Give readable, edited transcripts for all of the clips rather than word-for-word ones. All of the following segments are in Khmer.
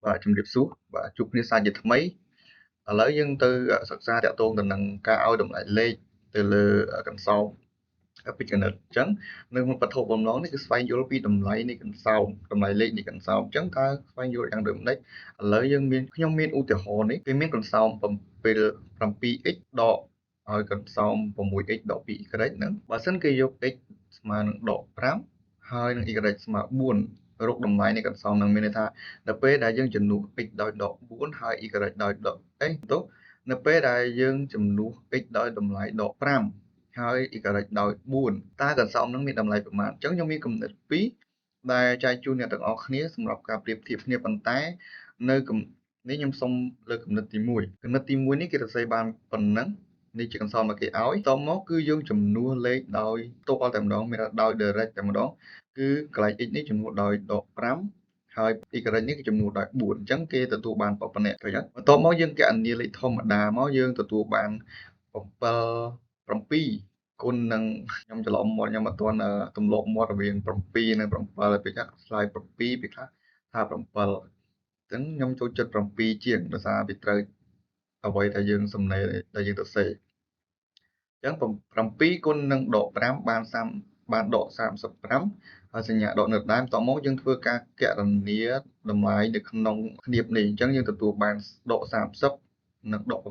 បាទជំរាបសួរបាទជួបគ្នាសាជាថ្មីឥឡូវយើងទៅសិក្សាតាក់ទងទៅនឹងការឲ្យតម្លៃលេខទៅលើកន្សោមពិគណិតអញ្ចឹងនៅក្នុងវត្ថុបំណងនេះគឺស្វែងយល់ពីតម្លៃនៃកន្សោមតម្លៃលេខនៃកន្សោមអញ្ចឹងតើស្វែងយល់យ៉ាងដូចម្ដេចឥឡូវយើងមានខ្ញុំមានឧទាហរណ៍នេះគេមានកន្សោម 7x ដកឲ្យកន្សោម 6x ដក 2y ហ្នឹងបើសិនគេយក x ស្មើនឹងដក5ហើយនឹង y ស្មើ4រកតម្លៃនៃកន្សោមនឹងមានន័យថាដល់ពេលដែលយើងជំនួស x ដោយដក4ហើយ y ដោយដកអេទោះនៅពេលដែលយើងជំនួស x ដោយតម្លៃដក5ហើយ y ដោយ4តើកន្សោមនឹងមានតម្លៃប្រមាណអញ្ចឹងខ្ញុំមានគំនិត2ដែលចែកជូនអ្នកទាំងអស់គ្នាសម្រាប់ការប្រៀបធៀបគ្នាប៉ុន្តែនៅនេះខ្ញុំសូមលើកគំនិតទី1គំនិតទី1នេះគេសរសេរបានប៉ុណ្ណឹងនេះជាកន្សោមដែលគេឲ្យតមកគឺយើងជំនួសលេខដោយផ្ទាល់តែម្ដងមានដោយ direct តែម្ដងគឺកន្លែង x នេះជំនួសដោយដក5ហើយ y នេះគឺជំនួសដោយ4អញ្ចឹងគេទទួលបានប៉ុណ្ណេះឃើញអត់បន្ទាប់មកយើងគណនាលេខធម្មតាមកយើងទទួលបាន7 7គុណនឹងខ្ញុំច្រឡំមាត់ខ្ញុំអត់ទាន់ទម្លាប់មាត់រវាង7និង7ពេលខ្លះឆ្លើយ7ពេលខ្លះថា7អញ្ចឹងខ្ញុំចូលចិត្ត7ជាងដោយសារវាត្រូវអ្វីដែលយើងសំណេរដែលយើងទៅសេអញ្ចឹង7គុណនឹងដក5បាន30បានដក35ហើយសញ្ញាដកនៅដើមតមកយើងធ្វើការគណនាតម្លៃនៅក្នុងគ្នាបនេះអញ្ចឹងយើងទទួលបានដក30និងដក8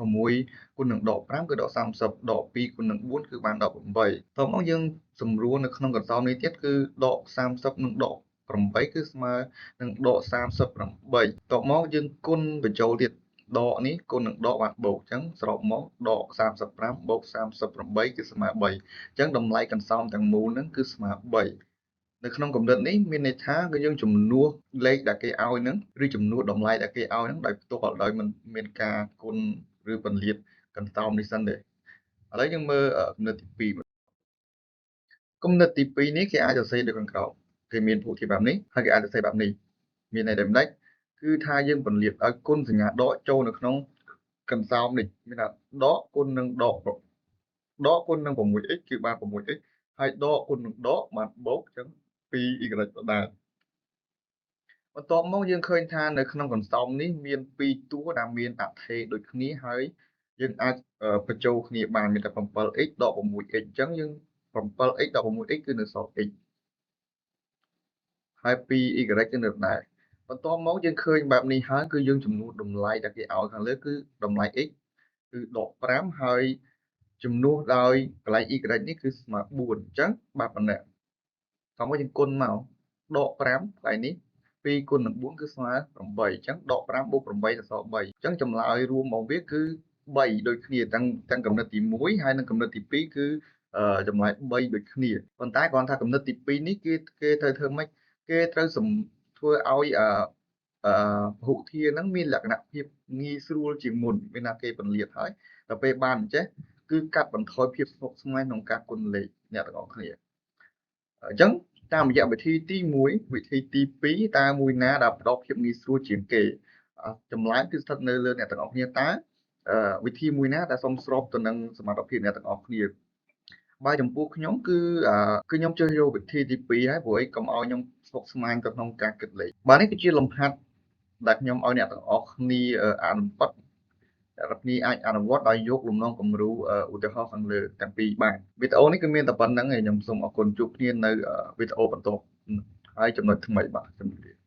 6គុណនឹងដក5គឺដក30ដក2គុណនឹង4គឺបានដក8តមកយើងសម្រួលនៅក្នុងកន្សោមនេះទៀតគឺដក30និងដក8គឺស្មើនឹងដក38តមកយើងគុណបញ្ចូលទៀតដកនេះគុណនឹងដកបានបូកអញ្ចឹងសរុបមកដក35បូក38គឺស្មើ3អញ្ចឹងតម្លៃកន្សោមទាំងមូលហ្នឹងគឺស្មើ3នៅក្នុងកម្រិតនេះមានន័យថាគឺយើងជំនួសលេខដែលគេឲ្យហ្នឹងឬជំនួសតម្លៃដែលគេឲ្យហ្នឹងដោយផ្ទាល់ដោយមិនមានការគុណឬពន្លាតកន្សោមនេះសិនទេឥឡូវយើងមើលគំនិតទី2គំនិតទី2នេះគេអាចសរសេរដូចខាងក្រោមគេមានភូធៀបបែបនេះហើយគេអាចសរសេរបែបនេះមានន័យដូចម្ដេចគឺថាយើងពន្លាតឲ្យគុណសញ្ញាដកចូលនៅក្នុងកន្សោមនេះមានថាដកគុណនឹងដកដកគុណនឹង 6x គឺបាន 6x ហើយដកគុណនឹងដកបានបូកអញ្ចឹង 2y ដដែលបន្ទាប់មកយើងឃើញថានៅក្នុងកន្សោមនេះមាន2តួដែលមានអថេដូចគ្នាហើយយើងអាចបញ្ចូលគ្នាបានមានតែ 7x ដក 6x អញ្ចឹងយើង 7x ដក 6x គឺនៅសល់ x ហើយ 2y គឺនៅដែរបន្ទាប់មកយើងឃើញបែបនេះហើយគឺយើងចំនួនតម្លៃដែលគេឲ្យខាងលើគឺតម្លៃ x គឺដក5ហើយជំនួសដោយកន្លែង y នេះគឺស្មើ4អញ្ចឹងបាទប៉ុណ្ណេះតមកយើងគុណមកដក5កន្លែងនេះ2គុណនឹង4គឺស្មើ8អញ្ចឹងដក5បូក8ទៅសល់3អញ្ចឹងចម្លើយរួមរបស់វាគឺ3ដូចគ្នាទាំងកំណត់ទី1ហើយនិងកំណត់ទី2គឺចម្លើយ3ដូចគ្នាប៉ុន្តែគ្រាន់ថាកំណត់ទី2នេះគឺគេត្រូវធ្វើម៉េចគេត្រូវធ្វើឲ្យអឺពហុធាហ្នឹងមានលក្ខណៈភាពងាយស្រួលជាងមុនមានថាគេពន្លាតហើយដល់ពេលបានអញ្ចេះគឺកាត់បន្ថយភាពស្មុគស្មាញក្នុងការគុណលេខអ្នកទាំងអស់គ្នាអញ្ចឹងតាមរយៈវិធីទី1វិធីទី2តើមួយណាដែលផ្ដល់ភាពងាយស្រួលជាងគេចម្លើយគឺស្ថិតនៅលើអ្នកទាំងអស់គ្នាតើវិធីមួយណាដែលសមស្របទៅនឹងសមត្ថភាពអ្នកទាំងអស់គ្នាបើចំពោះខ្ញុំគឺគឺខ្ញុំជ្រើសយកវិធីទី2ហើយព្រោះអីកុំឲ្យខ្ញុំស្មុគស្មាញទៅក្នុងការគិតលេខបាទនេះគឺជាលំហាត់ដែលខ្ញុំឲ្យអ្នកទាំងអស់គ្នាអនុវត្តអ្នកគ្នាអាចអនុវត្តដោយយកលំនាំគំរូឧទាហរណ៍ខាងលើទាំងពីរបានវីដេអូនេះគឺមានតែប៉ុណ្្នឹងឯងខ្ញុំសូមអរគុណជួបគ្នានៅវីដេអូបន្ទាប់ហើយចំណុចថ្មីបាទជំរាបលា។